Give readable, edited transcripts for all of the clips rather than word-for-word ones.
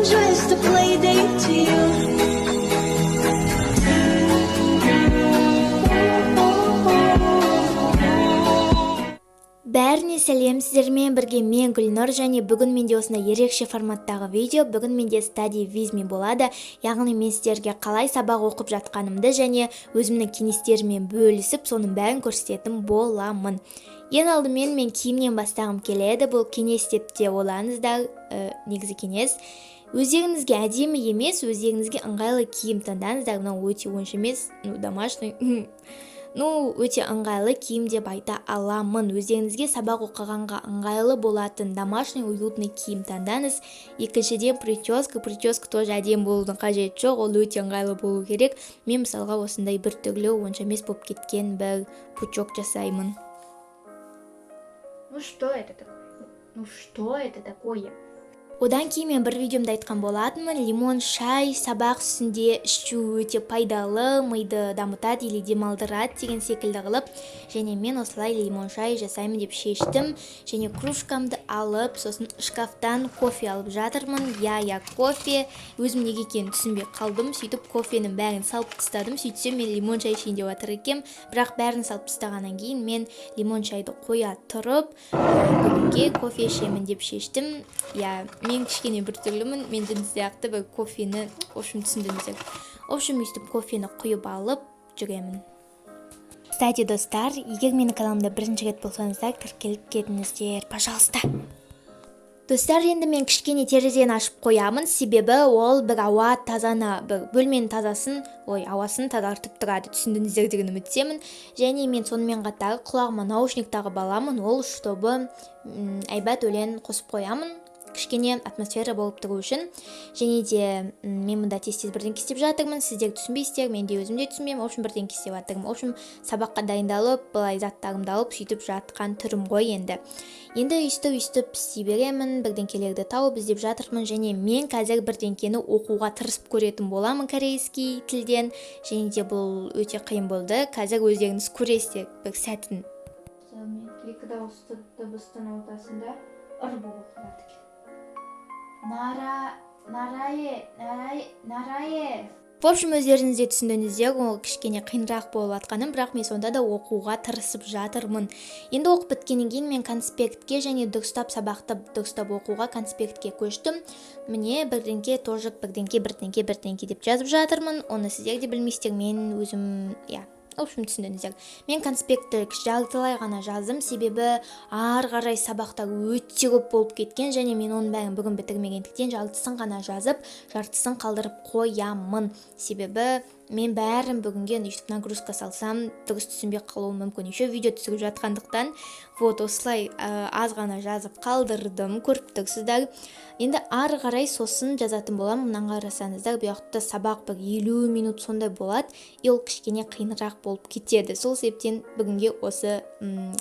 Just a play date to you. Бәріне сәлем! Сіздермен бірге мен, Гүлнұр, және бүгін менде осындай ерекше форматтағы видео. Бүгін менде study with me болады, яғни мен сіздерге қалай сабақ оқып жатқанымды және өзімнің кеңестеріммен бөлісіп, соның бәрін көрсететін боламын. Ең алдымен мен киімнен бастағым келеді. Бұл кеңес деп те ойлаңыздар, негізі кеңес: өздеріңізге әдемі емес, өздеріңізге ыңғайлы киім таңдаңыздар. Мынау өте онша емес, ну, домашний, ну, өте ыңғайлы киім деп айта аламын. Өздеріңізге сабақ оқығанға ыңғайлы болатын домашний, уютный киім таңдаңыз. Екіншіден, прическа. Прическа тоже әдемі болудың қажеті жоқ, ол өте ыңғайлы болу керек. Мен, мысалға, осындай біртүрлі, онша емес болып кеткен бір пучок жасаймын. Ну что это такое? Ну что это такое? Одан кейін мен бір видеомда айтқан болатынмын: лимон шай сабақ үстінде ішу өте пайдалы, миды дамытады или демалдырады деген секілді қылып. Және мен осылай лимон шай жасаймын деп шештім және кружкамды алып, сосын шкафтан кофе алып жатырмын. Иә, кофе. Өзім неге екенін түсінбей қалдым. Сөйтіп, кофенің бәрін салып тастадым. Сөйтсем, мен лимон шай ішейін деп жатыр екенмін. Бірақ бәрін салып тастағаннан кейін мен лимон шайды қоя тұрып, бүгінге кофе ішемін деп шештім. Иә, мен кішкене біртүрлімін, мен жын сияқты бір кофені, в общем, түсіндіңіздер. В общем, өйстіп кофені құйып алып жүремін. Кстати, достар, егер менің каналымда бірінші рет болсаңыздар, тіркеліп кетіңіздер, пожалуйста. Достар, енді мен кішкене терезені ашып қоямын, себебі ол бір ауа тазаны, бір бөлменің тазасын, ой, ауасын тазартып тұрады. Түсіндіңіздер деген үміттемін. Және мен сонымен қатар құлағыма наушник тағып аламын, ол чтобы әйбат өлең қосып қоямын, кішкене атмосфера болып тұру үшін. Және де мен мында тез тез бірдеңке істеп жатырмын. Сіздер түсінбейсіздер, мен де өзім де түсінбеймін. В общем, бірдеңке істеп жатырмын. В общем, сабаққа дайындалып, былай заттарымды алып, сөйтіп жатқан түрім ғой. Енді өйстіп өйстіп істей беремін, бірдеңкелерді тауып іздеп жатырмын. Және мен қазір бірдеңкені оқуға тырысып көретін боламын корейский тілден. Және де бұл өте қиын болды, қазір өздеріңіз көресіздер бір сәтін. Екі дауысты дыбыстың ортасында ыр болып оқылады екен. Нара, нарае, нарай, нарае. В общем, өздеріңіз де түсіндіңіздер, ол кішкене қиынырақ болып жатқанын, бірақ мен сонда да оқуға тырысып жатырмын. Енді оқып біткеннен кейін мен конспектке және дұрыстап сабақты дұрыстап оқуға, конспектке көштім. Міне, бірдеңке тоже, бірдеңке, бірдеңке, бірдеңке деп жазып жатырмын. Оны сіздер де білмейсіздер, мен өзім, иә, в общем, түсіндіңіздер. Мен конспектті жартылай ғана жаздым, себебі ары қарай сабақтар өте көп болып кеткен және мен оның бәрін бүгін бітірмегендіктен, жартысын ғана жазып, жартысын қалдырып қоямын, себебі мен бәрін бүгінге өйстіп нагрузка салсам, дұрыс түсінбей қалуым мүмкін, еще видео түсіріп жатқандықтан. Вот осылай аз ғана жазып қалдырдым, көріп тұрсыздар. Енді ары қарай сосын жазатын боламын. Мынаны қарасаңыздар, бұл жақта сабақ бір 50 минут сондай болады, и ол кішкене қиынырақ болып кетеді. Сол себептен бүгінге осы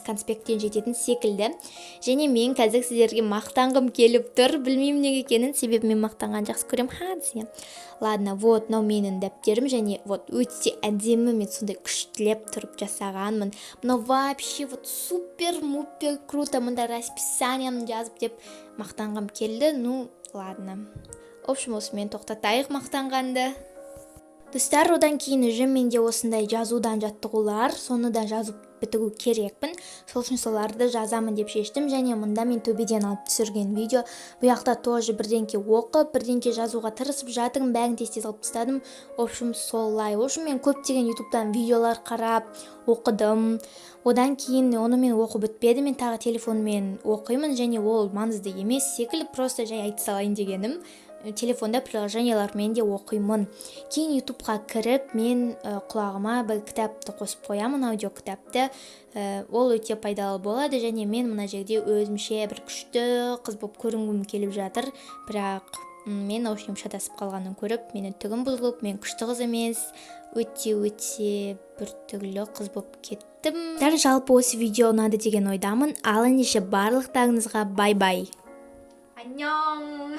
конспекттен жететін секілді. Және мен қазір сіздерге мақтанғым келіп тұр, білмеймін неге екенін, себебі мен мақтанғанды жақсы көремін. Ха десе, ладно. Вот мынау менің дәптерім және вот өте әдемі, мен сондай күштілеп тұрып жасағанмын. Мынау вообще вот супер мупер круто, мында расписаниямды жазып деп мақтанғым келді. Ну ладно, в общем, осымен тоқтатайық мақтанғанды. Достар, одан кейін уже менде осындай жазудан жаттығулар, соны да жазып бітіру керекпін. Сол үшін соларды жазамын деп шештім. Және мында мен төбеден алып түсірген видео. Бұл жақта тоже бірдеңке оқып, бірдеңке жазуға тырысып жатырмын, бәрін тез тез алып тастадым. В общем, солай. В общем, мен көптеген Ютубтан видеолар қарап оқыдым. Одан кейін оны мен оқып бітпедім, мен тағы телефонмен оқимын. Және ол маңызды емес секілді, просто жай айта салайын дегенім. Телефонда приложениялармен де оқимын. Кейін Ютубқа кіріп, мен құлағыма бір кітапты қосып қоямын, аудио кітапты. Ол өте пайдалы болады. Және мен мына жерде өзімше бір күшті қыз болып көрінгім келіп жатыр, бірақ мен наушнигім шатасып қалғанын көріп, менің түрім бұзылып, мен күшті қыз емес, өте өте біртүрлі қыз болып кеттім. Жалпы, осы видео ұнады деген ойдамын. Ал ендеше, барлықтарыңызға бай бай. 안녕.